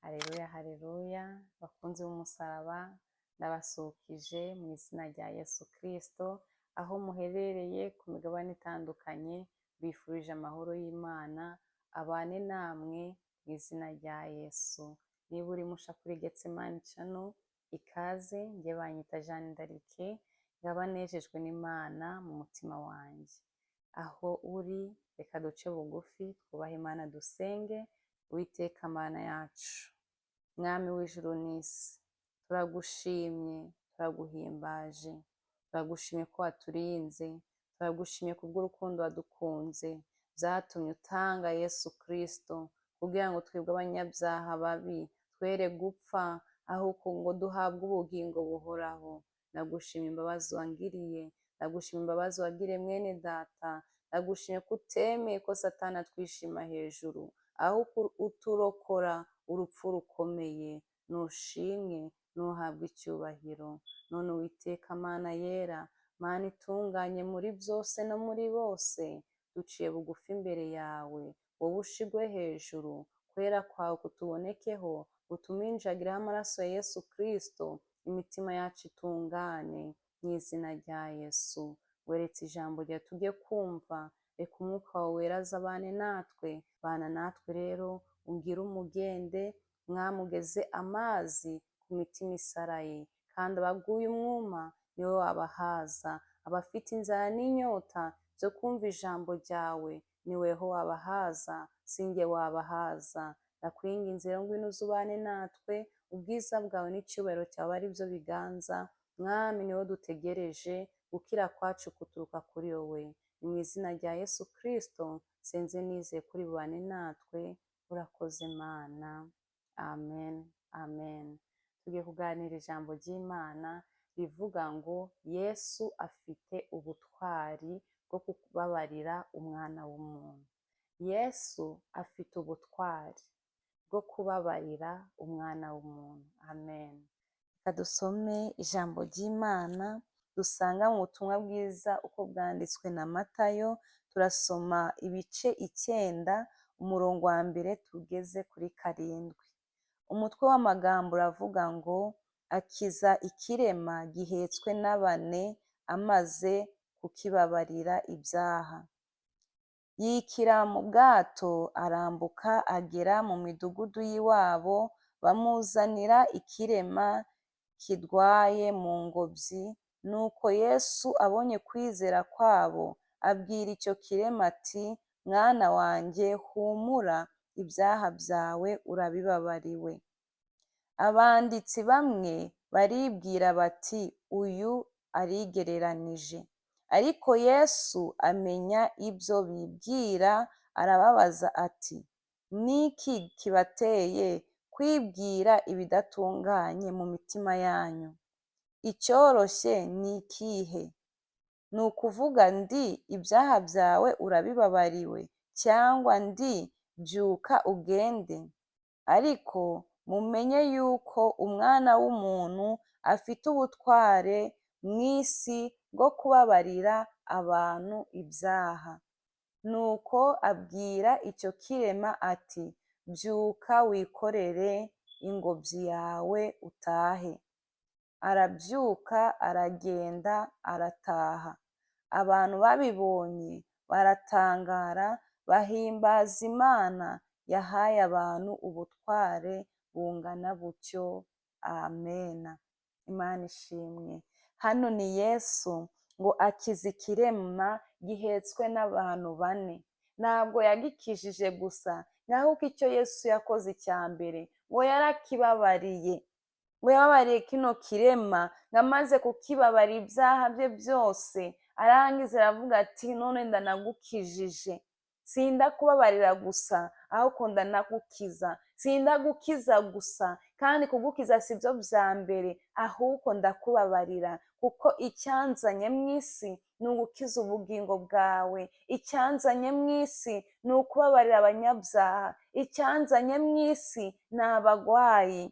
Haleluya, haleluya, bakunzi b'umusaraba, ndabasuhukije mu izina rya Yesu Kristo, aho muherereye ku migabane itandukanye, mbifurije amahoro y'Imana, abane namwe mu izina rya Yesu. Niba uri musha kuri Getsemani Channel, ikaze, njye banyita Jeanne d'Arc, nkaba nejejwe n'Imana mu mutima wanjye. Aho uri, reka duce bugufi, twubahe Imana dusenge, Uwiteka Mana yacu, Mwami w'ijuru n'isi, turagushimye, turaguhimbaje, turagushimye ko waturinze, turagushimye kubw'urukundo wadukunze, byatumye utanga Yesu Kristo kugira ngo twebwe abanyabyaha babi twere gupfa, ahubwo ngo duhabwe ubugingo buhoraho. Ndagushimye imbabazi wangiriye, ndagushimye imbabazi wagiriye mwene data, ndagushimye ko utemeye ko Satani atwishima hejuru, ahubwo uturokora urupfu rukomeye. Nushimwe, nuhabwe icyubahiro. None Uwiteka Mana yera, Mana itunganye muri byose no muri bose, duciye bugufi imbere yawe, wowe ushigwe hejuru, kwera kwawe kutubonekeho, utuminjagireho amaraso ya Yesu Kristo, imitima yacu itungane mu izina rya Yesu. Weretse ijambo ryawe tujye kumva, reka umwuka wawe wera azabane natwe, bana natwe rero, ungire umugende, mwamugeze amazi ku mitima isaraye, kandi abaguye umwuma niwe wabahaza, abafite inzara n'inyota byo kumva ijambo ryawe niweho wabahaza, sinjye wabahaza. Ndakwinginze rero ngwino uze ubane natwe, ubwiza bwawe n'icyubahiro cyawe ari byo biganza, Mwami niwo dutegereje, gukira kwacu kuturuka kuri wowe. Ni mu izina rya Yesu Kristo nsenze nizeye kuri bubane natwe, urakoze Mana. Amen, amen. Tugiye kuganira ijambo ry'Imana rivuga ngo Yesu afite ubutwari bwo kubabarira umwana w'umuntu. Yesu afite ubutwari bwo kubabarira umwana w'umuntu. Amen. Reka dusome ijambo ry'Imana dusanga mu butumwa bwiza uko bwanditswe na Matayo, turasoma ibice 9, umurongo wa 1 tugeze kuri 7. Umutwe w'amagambo uravuga ngo akiza ikirema gihetswe n'abane amaze kukibabarira ibyaha. Yikira mu bwato arambuka agera mu midugudu y'iwabo, bamuzanira ikirema kidwaye mu ngobyi. Nuko Yesu abonye kwizera kwabo, abwira icyo kirema ati: Mwana wanjye humura, ibyaha byawe urabibabariwe. Abanditsi bamwe baribwira bati: uyu arigereranije. Ariko Yesu amenya ibyo bibwira, arababaza ati: niki kibateye kwibwira ibidatunganye mu mitima yanyu? Icyoroshye ni ikihe? Ni ukuvuga ndi ibyaha byawe urabibabariwe, cyangwa ndi byuka ugende? Ariko mumenye yuko Umwana w'umuntu afite ubutware mu isi bwo kubabarira abantu ibyaha. Nuko abwira icyo kirema ati: byuka wikorere ingobyi yawe utahe. Arabyuka aragenda arataha. Abantu babibonye baratangara, bahimbaza Imana yahaye abantu ubutware bungana butyo. Amena. Imana ishimwe. Hano ni Yesu ngo akiza ikirema gihetswe n'abantu bane. Ntabwo yagikijije gusa, naho icyo Yesu yakoze icya mbere ngo yarakibabariye. Ngo yababariye kino kirema, ngo amaze kukibabarira ibyaha bye byose, arangiza aravuga ati none ndanagukijije. Sindakubabarira gusa, ahubwo ndanagukiza. Sindagukiza gusa, kandi kugukiza si byo bya mbere, ahubwo ndakubabarira, kuko icyanzanye mu isi ni ugukiza ubugingo bwawe, icyanzanye mu isi ni ukubabarira abanyabyaha, icyanzanye mu isi ni abagwayi.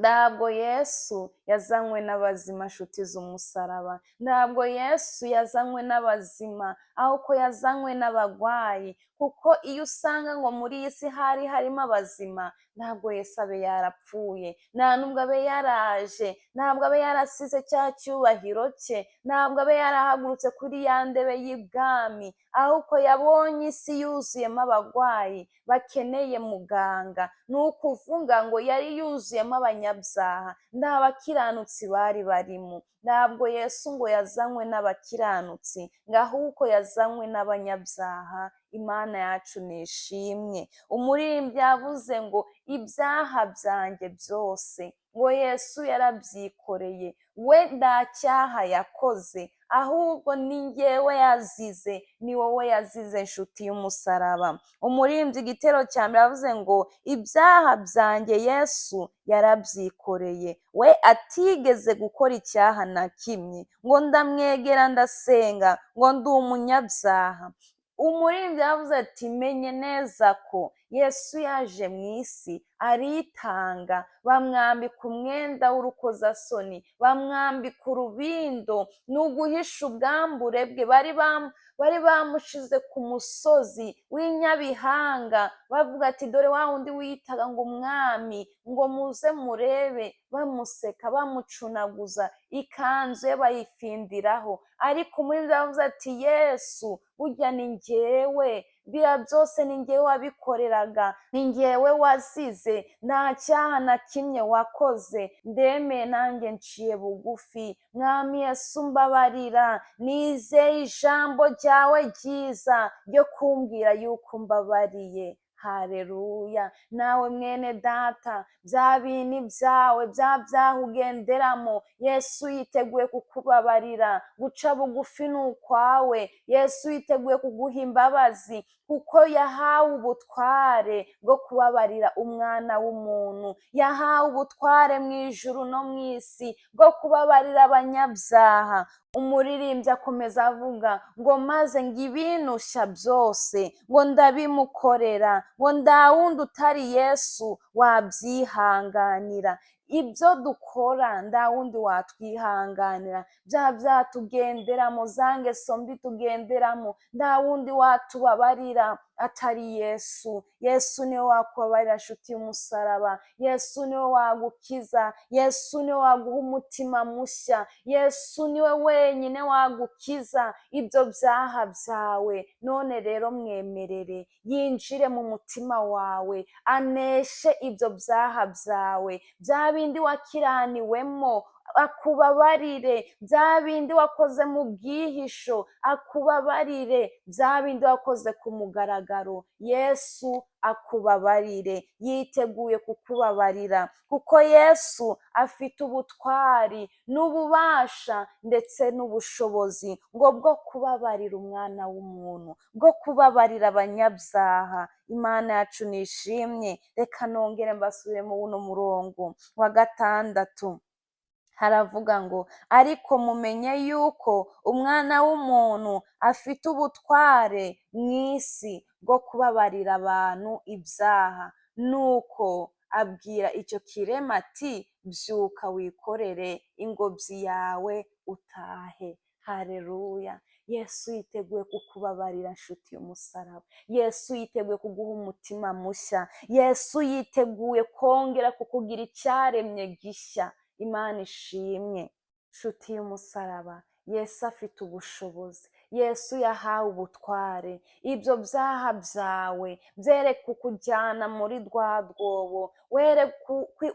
Ntabwo Yesu Yazanywe n'abazima, nshuti z'umusaraba. Ntabwo Yesu yazanywe n'abazima, ahubwo yazanywe n'abagwayi, kuko iyo usanga ngo muri iyi si hari harimo abazima, ntabwo Yesu abe yarapfuye, nta nubwo abe yaraje, ntabwo abe yarasize cya cyubahiro cye, ntabwo abe yarahagurutse kuri ya ndebe y'ibwami, ahubwo yabonye isi yuzuyemo abagwayi bakeneye muganga. Ni ukuvuga ngo yari yuzuyemo abanyabyaha, nta bakiranutsi bari barimo. Ntabwo Yesu ngo yazanywe n'abakiranutsi, ngo ahubwo yazanywe n'abanyabyaha. Imana yacu nishimwe. Umuririmbyi yavuze ngo ibyaha byanjye byose ngo Yesu yarabyikoreye, we nta cyaha yakoze, ahubwo ni njyewe yazize, ni wowe yazize, nshuti y'umusaraba. Umuririmbyi igitero cya mbere yavuze ngo ibyaha byanjye Yesu yarabyikoreye, we atigeze gukora icyaha na kimwe, ngo ndamwegera ndasenga, ngo ndi umunyabyaha. Umuririmbyi yavuze ati menye neza ko Yesu yaje mu isi aritanga, bamwambika umwenda w'urukozasoni, bamwambika urubindo, ni uguhisha ubwambure bwe. Bari bamushize ku musozi w'inyabihanga, bavuga ati dore wa wundi wiyitaga ngo umwami, ngo muze murebe, bamuseka, bamucunaguza, ikanzu ye bayifindiraho. Ariko umuririmbyi yavuze ati Yesu burya ni njyewe, biriya byose ni njyewe wabikoreraga, ni njyewe wazize, nta cyaha na kimwe wakoze, ndemeye nanjye nciye bugufi, Mwami Yesu mbabarira, nizeye ijambo ryawe ryiza ryo kumbwira yuko umbabariye. Haleluya. Nawe mwene data, bya bintu byawe, bya byaha ugenderamo, Yesu yiteguye kukubabarira. Guca bugufi ni ukwawe. Yesu yiteguye kuguha imbabazi, kuko yahawe ubutware bwo kubabarira umwana w'umuntu. Yahawe ubutware mu ijuru no mu isi bwo kubabarira abanyabyaha. Umuririmbyi akomeza avuga ngo maze ngo ibinushya byose ngo ndabimukorera, ngo nta wundi utari Yesu wabyihanganira. Ibyo dukora nta wundi watwihanganira, bya byaha tugenderamo, za ngeso mbi tugenderamo, nta wundi watubabarira atari Yesu. Yesu niwe wakubabarira, nshuti y'umusaraba. Yesu niwe wagukiza. Yesu niwe waguha umutima mushya. Yesu niwe wenyine wagukiza ibyo byaha byawe. None rero mwemerere yinjire mu mutima wawe, aneshe ibyo byaha byawe, bya bindi wakiraniwemo akubabarire, bya bindi wakoze mu bwihisho akubabarire, bya bindi wakoze ku mugaragaro Yesu akubabarire. Yiteguye kukubabarira, kuko Yesu afite ubutwari n'ububasha ndetse n'ubushobozi ngo bwo kubabarira umwana w'umuntu, bwo kubabarira abanyabyaha. Imana yacu nishimye. Reka nongere mbasubire mu buno murongo wa 6. Haravuga ngo ariko mumenye yuko umwana w'umuntu afite ubutware mu isi bwo kubabarira abantu ibyaha. Nuko abwira icyo kirema ati byuka wikorere ingobyi yawe utahe. Haleluya. Yesu yiteguye kukubabarira, nshuti y'umusaraba. Yesu yiteguye kuguha umutima mushya. Yesu yiteguye kongera kukugira icyaremye gishya. Imana ishimwe. Nshuti y'umusaraba, Yesu afite ubushobozi. Yesu yahawe ubutware. Ibyo byaha byawe byere kukujyana muri rwa rwobo, were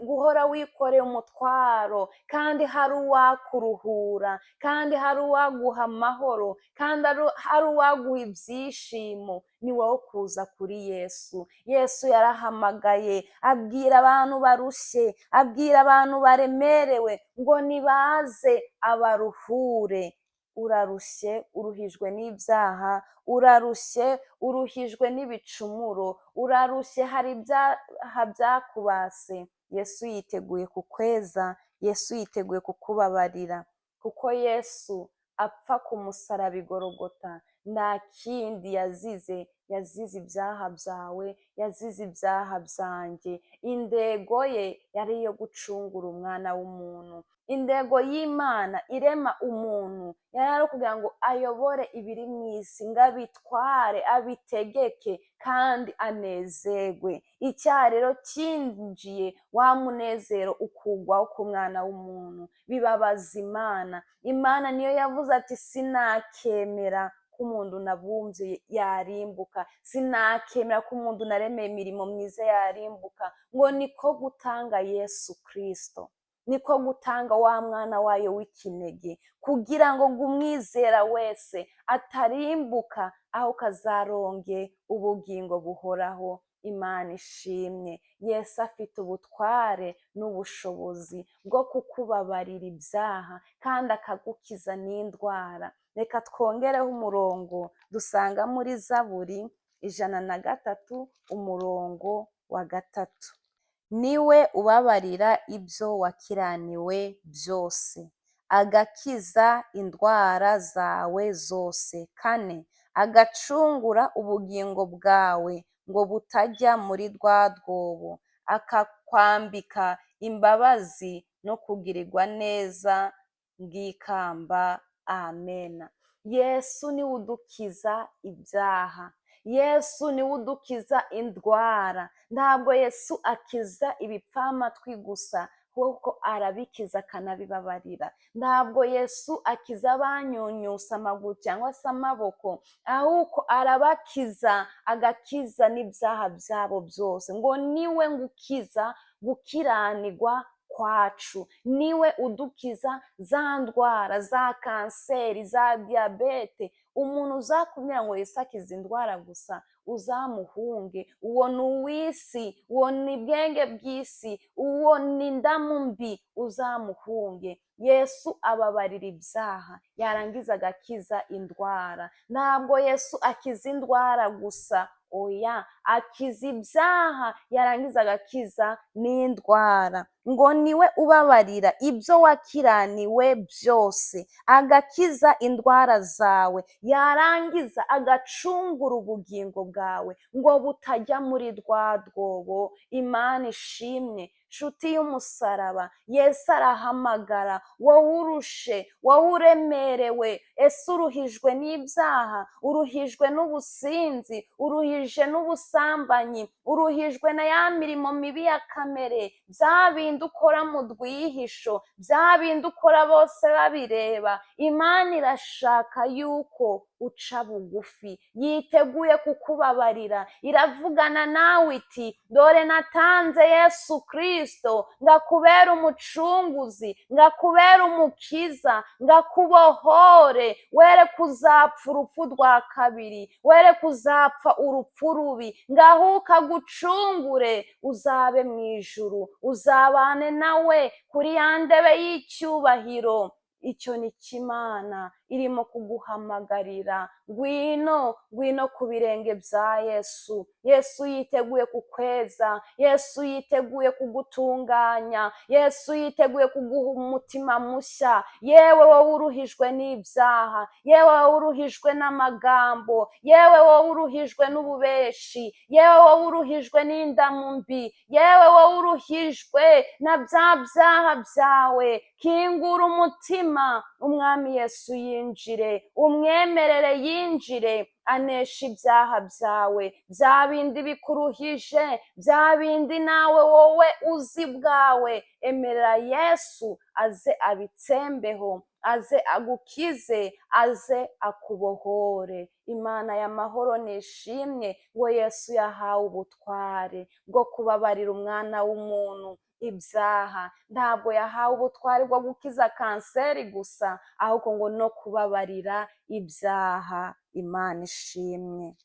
guhora wikoreye umutwaro, kandi hari uwakuruhura, kandi hari uwaguha amahoro, kandi hari uwaguha ibyishimo. Ni wowe kuza kuri Yesu. Yesu yarahamagaye, abwira abantu barushye, abwira abantu baremerewe ngo nibaze abaruhure. Urarushye, uruhijwe n'ibyaha, urarushye, uruhijwe n'ibicumuro, urarushye, hari ibyaha byakubase. Yesu yiteguye kukweza, Yesu yiteguye kukubabarira, kuko Yesu apfa ku musaraba i Gologota, nta kindi yazize, Yazize ibyaha byawe, yazize ibyaha byanjye. Intego ye yari iyo gucungura umwana w'umuntu. Intego y'Imana irema umuntu yari ari ukugira ngo ayobore ibiri mu isi, ngo abitware, abitegeke kandi anezerwe. Icyaha rero cyinjiye, wa munezero ukugwaho ku mwana w'umuntu, bibabaza Imana. Imana niyo yavuze ati: "Sinakemera ko umuntu nabumbye yarimbuka, sinakemera ko umuntu naremeye imirimo myiza yarimbuka." Ngo niko gutanga Yesu Kristo, niko gutanga wa mwana wayo w'ikinege, kugira ngo umwizera wese atarimbuka, aho kazaronge ubugingo buhoraho. Imana ishimwe. Yesu afite ubutware n'ubushobozi bwo kukubabarira ibyaha kandi akagukiza n'indwara. Reka twongereho umurongo dusanga muri Zaburi 103 umurongo wa 3: "Niwe ubabarira ibyo wakiraniwe byose, agakiza indwara zawe zose." 4, "Agacungura ubugingo bwawe ngo butajya muri rwa rwobo, akakwambika imbabazi no kugirirwa neza ng'ikamba." Amena. Yesu niwe udukiza ibyaha, Yesu niwe udukiza indwara. Ntabwo Yesu akiza ibipfamatwi gusa, kuko arabikiza akanabibabarira. Ntabwo Yesu akiza abanyunyusa amaguru cyangwa se amaboko, ahubwo arabakiza, agakiza n'ibyaha byabo byose. Ngo niwe ngukiza gukiranirwa kwacu, niwe udukiza za ndwara za kanseri, za diyabete. Umuntu uzakubwira ngo Yesu akiza indwara gusa, uzamuhunge. Uwo ni uw'isi, uwo ni bwenge bw'isi, uwo ni indamu mbi, uzamuhunge. Yesu ababarira ibyaha, yarangiza agakiza indwara. Ntabwo Yesu akiza indwara gusa, oya, akiza ibyaha, yarangiza agakiza n'indwara. Ngo niwe ubabarira ibyo wakiraniwe byose, agakiza indwara zawe, yarangiza agacungura ubugingo bwawe ngo butajya muri rwa rwobo. Imana ishimwe. Nshuti y'umusaraba, Yesu arahamagara wowe urushe, wowe uremerewe. Ese uruhijwe n'ibyaha? Uruhijwe n'ubusinzi? Uruhije n'ubusambanyi? Uruhijwe na ya mirimo mibi ya kamere, bya bindi ukora mu rwihisho, bya bindi ukora bose babireba? Imana irashaka yuko uca bugufi, yiteguye kukubabarira. Iravugana nawe iti: "Dore natanze Yesu Kristo ngakubera umucunguzi, ngakubera umukiza, ngakubohore, were kuzapfa urupfu rwa kabiri, were kuzapfa urupfu rubi, ngahuka gucungure, uzabe mu ijuru, uzabane nawe kuri ya ndebe y'icyubahiro." Icyo ni Imana irimo kuguhamagarira: ngwino, ngwino ku birenge bya Yesu. Yesu yiteguye kukweza, Yesu yiteguye kugutunganya, Yesu yiteguye kuguha umutima mushya. Yewe wowe uruhijwe n'ibyaha, yewe wowe uruhijwe n'amagambo, yewe wowe uruhijwe n'ububeshi, yewe wowe uruhijwe n'indamu mbi, yewe wowe uruhijwe na bya byaha byawe, kingura umutima Umwami Yesu yinjire, umwemerere yinjire, anesha ibyaha byawe, bya bindi bikuruhije, bya bindi nawe wowe uzi bwawe. Emerera Yesu aze abitsembeho, aze agukize, aze akubohore. Imana y'amahoro nishimwe. Ngo Yesu yahawe ubutware bwo kubabarira umwana w'umuntu ibyaha. Ntabwo yahawe ubutware bwo gukiza kanseri gusa, ahubwo ngo no kubabarira ibyaha. Imana ishimwe.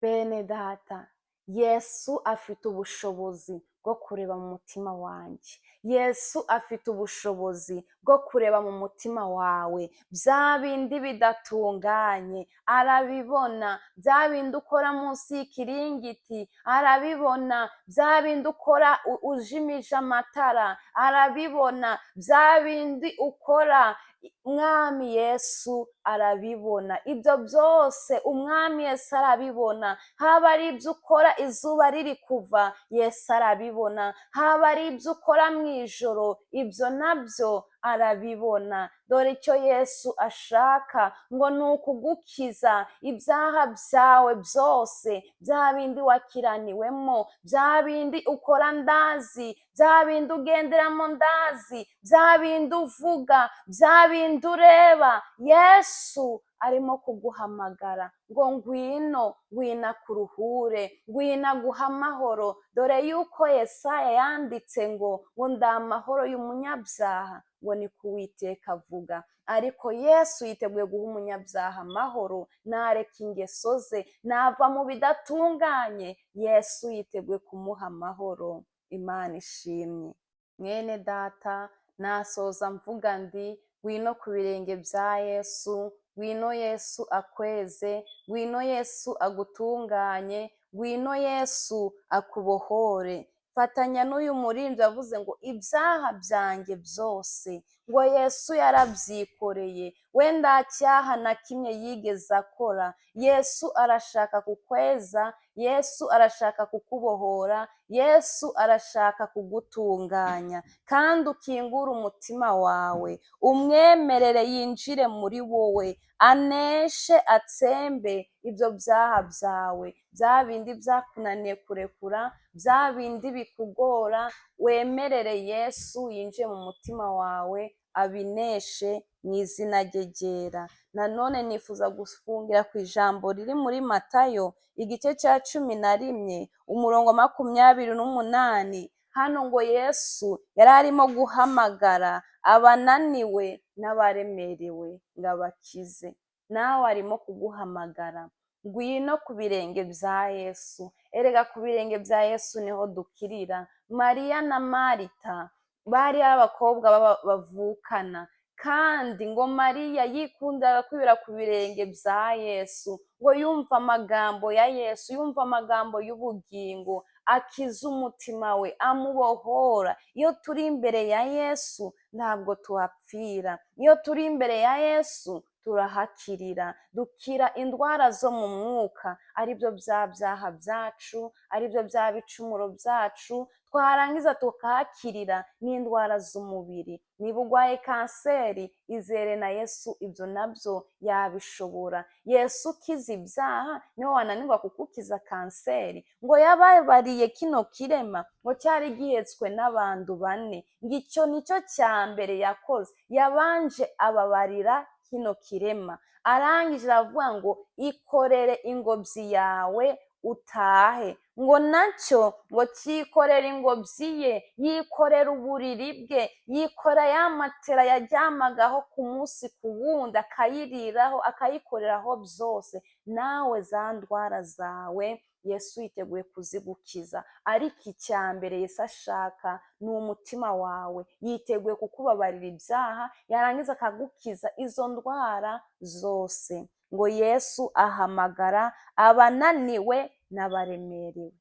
Bene data, Yesu afite ubushobozi. bwo kureba mu mutima wanjye. Yesu afite ubushobozi bwo kureba mu mutima wawe. Bya bindi bidatunganye arabibona, bya bindi ukora munsi y'ikiringiti arabibona, bya bindi ukora ujimije amatara arabibona, bya bindi ukora Umwami Yesu arabibona. Ibyo byose Umwami Yesu arabibona. Haba ari ibyo ukora izuba riri kuva, Yesu arabibona. Haba ari ibyo ukora mu ijoro, ibyo nabyo arabibona. Dore icyo Yesu ashaka ngo ni ukugukiza ibyaha byawe byose, bya bindi wakiraniwemo, bya bindi ukora ndazi, bya bindi ugenderamo ndazi, bya bindi uvuga, bya bindi ureba. Yesu arimo kuguhamagara ngo ngwino, ngwino akuruhure, ngwino aguhe amahoro. Dore yuko Yesaya yanditse ngo ndi amahoro y'umunyabyaha, ngo ni ko Uwiteka avuga. Ariko Yesu yiteguye guha umunyabyaha amahoro, nareka ingeso ze, nava mu bidatunganye, Yesu yiteguye kumuha amahoro. Imana ishimwe. Mwene data, nasoza mvuga ndi ngwino ku birenge bya Yesu, ngwino Yesu akweze, ngwino Yesu agutunganye, ngwino Yesu akubohore. Fatanya n'uyu muririmbyi wavuze ngo ibyaha byanjye byose ngo Yesu yarabyikoreye, we nta cyaha na kimwe yigeze akora. Yesu arashaka kukweza, Yesu arashaka kukubohora, Yesu arashaka kugutunganya. Kandi ukingure umutima wawe, umwemerere yinjire muri wowe, aneshe atsembe ibyo byaha byawe, bya bindi byakunaniye kurekura, bya bindi bikugora, wemerere Yesu yinjire mu mutima wawe, abineshe mu izina rye ryera. Nanone nifuza gufungira ku ijambo riri muri Matayo igice cya 11 umurongo 28. Hano ngo Yesu yari arimo guhamagara abananiwe n'abaremerewe ngo abakize. Nawe arimo kuguhamagara, ngwino ku birenge bya Yesu. Erega ku birenge bya Yesu niho dukirira. Mariya na Marita bari abakobwa bavukana, kandi ngo Mariya yikundaga kwibera ku birenge bya Yesu, ngo yumva amagambo ya Yesu, yumva amagambo y'ubugingo akiza umutima we, amubohora. Iyo turi imbere ya Yesu ntabwo tuhapfira, iyo turi imbere ya Yesu turahakirira, dukira indwara zo mu mwuka, aribyo bya byaha byacu, aribyo bya bicumuro byacu, twarangiza tukahakirira n'indwara z'umubiri. Niba urwaye kanseri, izere na Yesu, ibyo nabyo yabishobora. Yesu ukiza ibyaha niwe wananirwa kugukiza kanseri? Ngo yababariye kino kirema ngo cyari gihetswe n'abantu bane, ngo icyo nicyo cya mbere yakoze, yabanje ababarira kino kirema, arangije aravuga ngo ikorere ingobyi yawe utahe. Ngo nacyo ngo cyikorera ingobyi ye, yikorera uburiri bwe, yikora ya matera yaryamagaho ku munsi ku wundi, akayiriraho, akayikoreraho byose. Nawe za ndwara zawe Yesu yiteguye kuzigukiza, ariko icya mbere Yesu ashaka ni umutima wawe. Yiteguye kukubabarira ibyaha, yarangiza akagukiza izo ndwara zose. Ngo Yesu ahamagara abananiwe n'abaremerewe.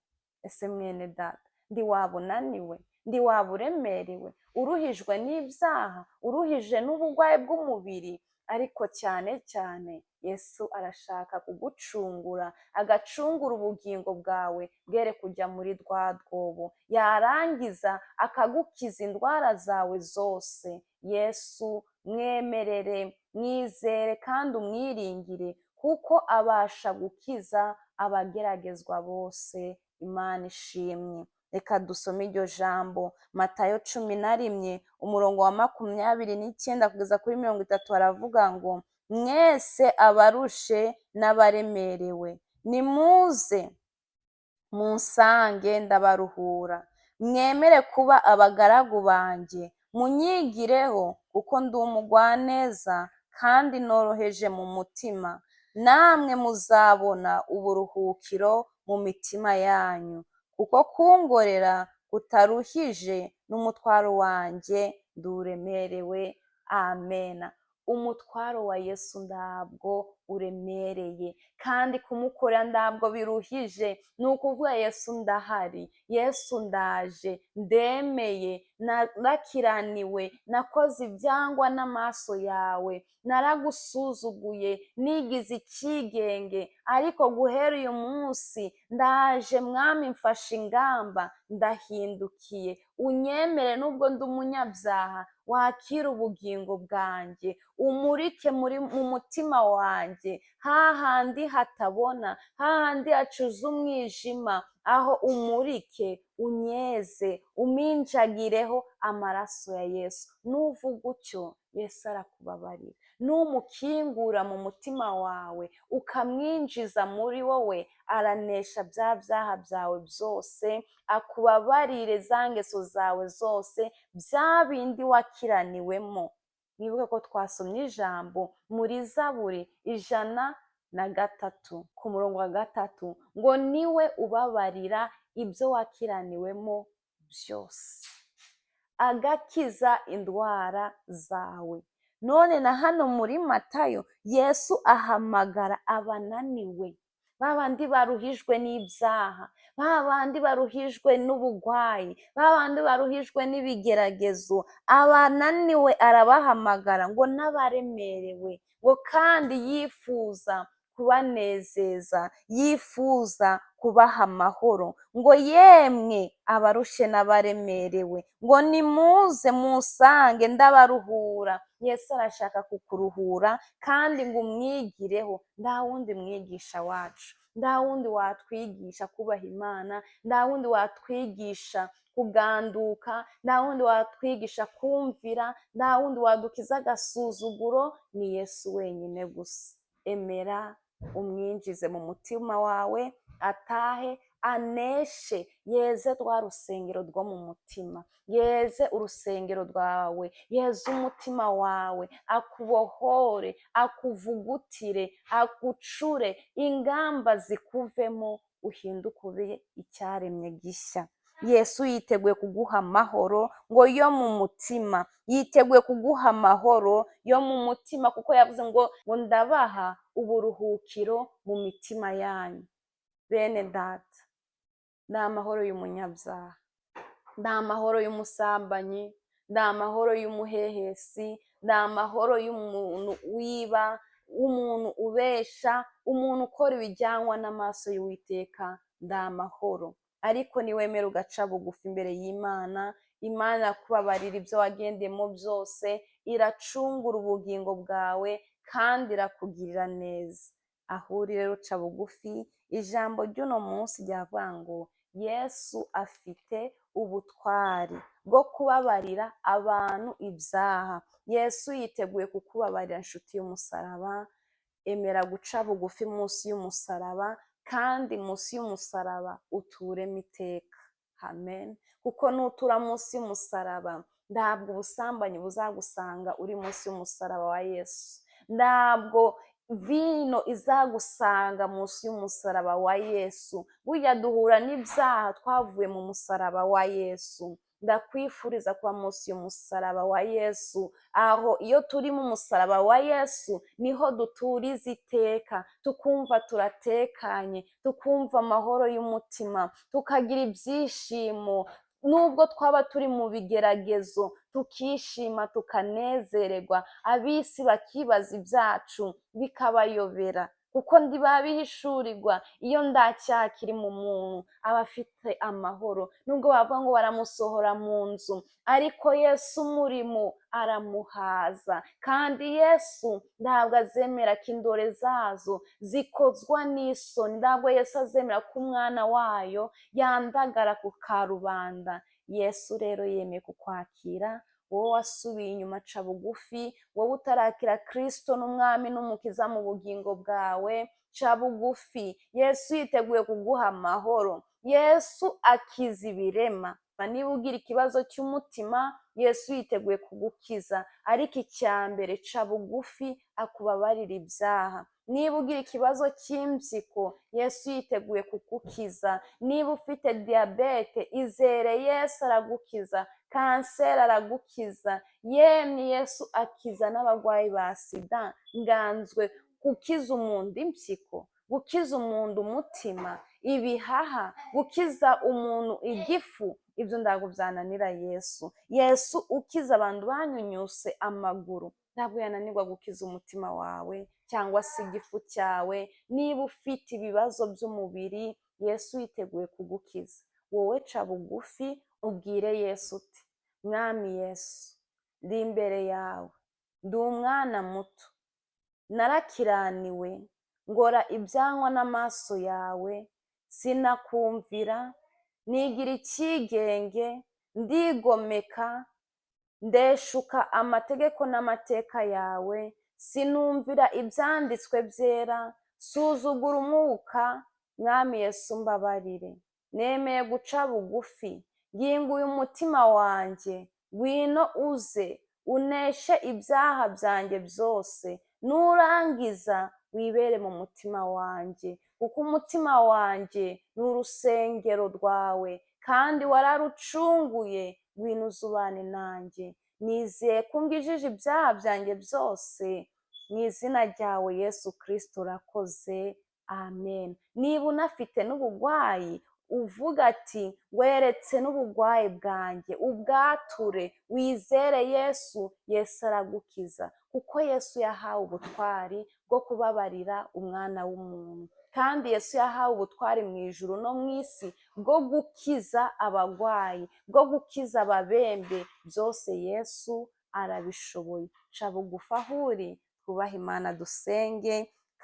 Ese mwene data, ndi waba unaniwe, ndi waba uremerewe, uruhijwe n'ibyaha, uruhije n'uburwayi bw'umubiri? Ariko cyane cyane Yesu arashaka kugucungura, agacungura ubugingo bwawe bwere kujya muri rwa rwobo, yarangiza akagukiza indwara zawe zose. Yesu mwemerere, mwizere kandi umwiringire, kuko abasha gukiza abageragezwa bose. Imana ishimwe. Reka dusome iryo jambo, Matayo 11 umurongo wa 29 kugeza kuri 30, haravuga ngo mwese abarushe n'abaremerewe nimuze munsange ndabaruhura, mwemere kuba abagaragu banjye, munyigireho kuko ndi umugwaneza kandi noroheje mu mutima, namwe muzabona uburuhukiro mu mitima yanyu, kuko kungorera kutaruhije, n'umutwaro wanjye nduremerewe. Amena. Umutwaro wa Yesu ntabwo uremereye, kandi kumukorera ntabwo biruhije. Ni ukuvuga: Yesu ndahari, Yesu ndaje, ndemeye, narakiraniwe, nakoze ibyangwa n'amaso yawe, naragusuzuguye, nigize ikigenge, ariko guhera uyu munsi ndaje Mwami, mfashe ingamba, ndahindukiye, unyemere nubwo ndi umunyabyaha, wakire ubugingo bwanjye, umurike muri mu mutima wanjye, hahandi hatabona, hahandi hacuze umwijima, aho umurike, unyeze, uminjagireho amaraso ya Yesu. Nuvuga utyo, Yesu arakubabarira. Numukingura mu mutima wawe, ukamwinjiza muri wowe, aranesha bya byaha byawe byose, akubabarire za ngeso zawe zose, bya bindi wakiraniwemo. Mwibuke ko twasomye ijambo muri Zaburi 103 ku murongo wa 3 ngo niwe ubabarira ibyo wakiraniwemo byose, agakiza indwara zawe. None na hano muri Matayo, Yesu ahamagara abananiwe, ba bandi baruhijwe n'ibyaha, ba bandi baruhijwe n'ubugwayi, ba bandi baruhijwe n'ibigeragezo. Abananiwe arabahamagara ngo n'abaremerewe, ngo kandi yifuza kubanezeza, yifuza kubaha amahoro, ngo yemwe abarushe n'abaremerewe, ngo nimuze musange ndabaruhura. Yesu arashaka kukuruhura kandi ngo umwigireho. Nta wundi mwigisha wacu, nta wundi watwigisha kubaha Imana, nta wundi watwigisha kuganduka, nta wundi watwigisha kumvira, nta wundi wadukiza agasuzuguro, ni Yesu wenyine gusa. Emera umwinjize mu mutima wawe, atahe, aneshe, yeze rwa rusengero rwo mu mutima, yeze urusengero rwawe, yeze umutima wawe, akubohore, akuvugutire, agucure, ingamba zikuvemo, uhinduke ube icyaremwe gishya. Yesu yiteguye kuguha amahoro ngo yo mu mutima, yiteguye kuguha amahoro yo mu mutima, kuko yavuze ngo ndabaha uburuhukiro mu mitima yanyu. Bene Data, ni amahoro y'umunyabyaha, ni amahoro y'umusambanyi, ni amahoro y'umuhehesi, ni amahoro y'umuntu wiba, w'umuntu ubesha, umuntu ukora ibijyanwa n'amaso y'Uwiteka, ni amahoro. Ariko niwemera ugaca bugufi imbere y'Imana, Imana irakubabarira ibyo wagendeyemo byose, iracungura ubugingo bwawe kandi irakugirira neza. Aho uri rero uca bugufi. Ijambo ry'uno munsi ryavuga ngo Yesu afite ubutwari bwo kubabarira abantu ibyaha. Yesu yiteguye kukubabarira, inshuti y'umusaraba. Emera guca bugufi munsi y'umusaraba, kandi munsi y'umusaraba uturemo iteka. Amen. Kuko nutura munsi y'umusaraba, ntabwo ubusambanyi buzagusanga uri munsi y'umusaraba wa Yesu, ntabwo vino izagusanga munsi y'umusaraba wa Yesu. Burya duhura n'ibyaha twavuye mu musaraba wa Yesu. Ndakwifuriza kuba munsi y'umusaraba wa Yesu. Aho iyo turi mu musaraba wa Yesu niho duturiza iteka, tukumva turatekanye, tukumva amahoro y'umutima, tukagira ibyishimo nubwo twaba turi mu bigeragezo, tukishima, tukanezererwa. Ab'isi bakibaza ibyacu bikabayobera, kuko ntibabihishurirwa. Iyo nta cyaha kiri mu muntu, aba afite amahoro, nubwo bavuga ngo baramusohora mu nzu, ariko Yesu umurimo aramuhaza. Kandi Yesu ntabwo azemera ko indore zazo zikozwa n'isoni, ntabwo Yesu azemera ko umwana wayo yandagara ku karubanda. Yesu rero yemeye kukwakira, wowe wasubiye inyuma, aca bugufi. Wowe utarakira Kirisito n'Umwami n'Umukiza mu bugingo bwawe, ca bugufi. Yesu yiteguye kuguha amahoro. Yesu akiza ibirema. Niba ugira ikibazo cy'umutima, Yesu yiteguye kugukiza. Ariko icya mbere, ca bugufi akubabarira ibyaha. Niba ugira ikibazo cy'impyiko, Yesu yiteguye kugukiza. Niba ufite diyabete, izere Yesu aragukiza. Kanseri aragukiza. Yemwe Yesu akiza n'abarwayi ba sida. Nganzwe gukiza umuntu impyiko, gukiza umuntu umutima, ibihaha, gukiza umuntu igifu, ibyo ntabwo byananira Yesu. Yesu ukiza abantu banyunyuse amaguru, ntabwo yananirwa gukiza umutima wawe cyangwa se igifu cyawe. Niba ufite ibibazo by'umubiri, Yesu yiteguye kugukiza. Wowe ca bugufi ubwire Yesu uti: "Mwami Yesu, ndi imbere yawe, ndi umwana muto, narakiraniwe, ngora ibyangwa n'amaso yawe, sinakumvira, nigira icyigenge, ndigomeka, ndeshuka amategeko n'amateka yawe, sinumvira ibyanditswe byera, suzugura umwuka. Mwami Yesu, mbabarire. Nemeye guca bugufi, nginguye umutima wanjye, ngwino uze uneshe ibyaha byanjye byose, nurangiza wibere mu mutima wanjye, kuko umutima wanjye ni urusengero rwawe kandi wararucunguye. Ngwino uze ubane nanjye. Nizeye ko ungijije ibyaha byanjye byose mu izina ryawe Yesu Kristo, urakoze, amen." Niba unafite n'ubugwayi, uvuga ati: "Weretse n'ubugwayi bwanjye," ubwature, wizere Yesu, Yesu aragukiza, kuko Yesu yahawe ubutwari bwo kubabarira umwana w'umuntu. Kandi Yesu yahawe ubutwari mu ijuru no mu isi bwo gukiza abagwayi, bwo gukiza ababembe, byose Yesu arabishoboye. Ca bugufi aho uri, twubahe Imana, dusenge,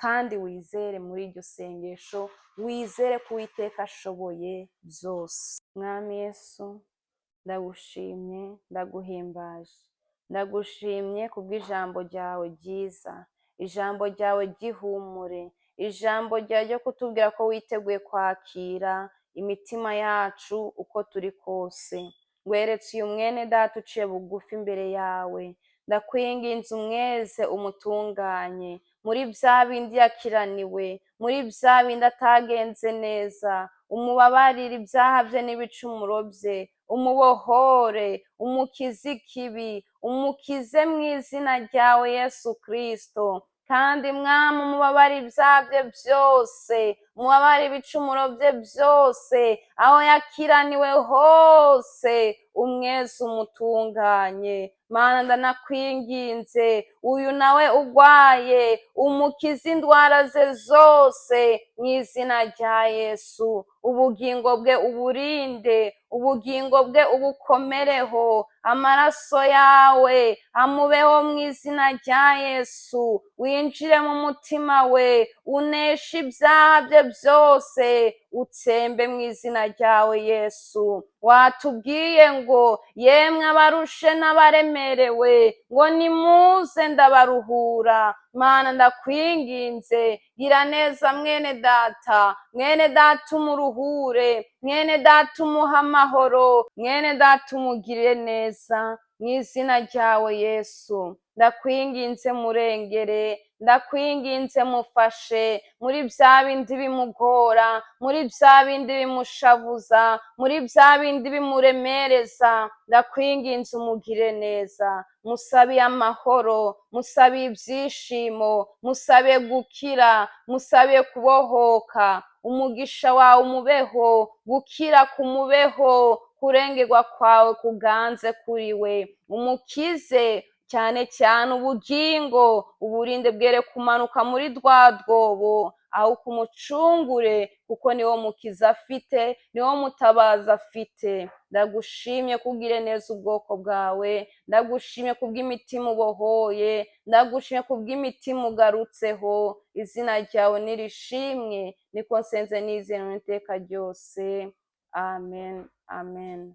kandi wizere muri iryo sengesho, wizere ko Uwiteka ashoboye byose. Mwami Yesu, ndagushimye, ndaguhimbaje, ndagushimye kubw'ijambo ryawe ryiza, ijambo ryawe ry'ihumure, ijambo ryawe ryo kutubwira ko witeguye kwakira imitima yacu uko turi kose. Ngweretse uyu mwene data uciye bugufi imbere yawe, ndakwinginze umweze, umutunganye muri bya bindi yakiraniwe, muri bya bindi atagenze neza, umubabarire ibyaha bye n'ibicumuro bye, umubohore, umukize ikibi, umukize mu izina ryawe Yesu Kristo. Kandi Mwami, umubabare ibyaha bye byose, umubabare ibicumuro bye byose, aho yakiraniwe hose, umweze, umutunganye. Mana, ndanakwinginze uyu nawe ugwaye, umukize indwara ze zose mu izina rya Yesu. Ubugingo bwe uburinde, ubugingo bwe ubukomereho, amaraso yawe amubeho mu izina rya Yesu. Winjire mu mutima we, uneshe ibyaha bye byose, utsembe mu izina ryawe Yesu. Watubwiye ngo: "Yemwe abarushe n'abaremerewe," ngo "nimuze ndabaruhura." Mana, ndakwinginze, gira neza mwene data, mwene data umuruhure, mwene data umuhe amahoro, mwene data umugirire neza mu izina ryawe Yesu. Ndakwinginze murengere, ndakwinginze mufashe muri bya bindi bimugora, muri bya bindi bimushavuza, muri bya bindi bimuremereza. Ndakwinginze umugire neza. Musabiye amahoro, musabiye ibyishimo, musabiye gukira, musabiye kubohoka. Umugisha wawe umubeho, gukira kumubeho, kurengerwa kwawe kuganze kuri we. Umukize cyane cyane ubugingo, uburinde bwere kumanuka muri rwa rwobo, aho kumucungure, kuko niwo mukiza afite, niwo mutabazi afite. Ndagushimye kugire neza ubwoko bwawe, ndagushimye kubw'imitima ubohoye, ndagushimye kubw'imitima ugarutseho. Izina ryawe nirishimwe, niko nsenze nizeye mu iteka ryose. Amen, amen.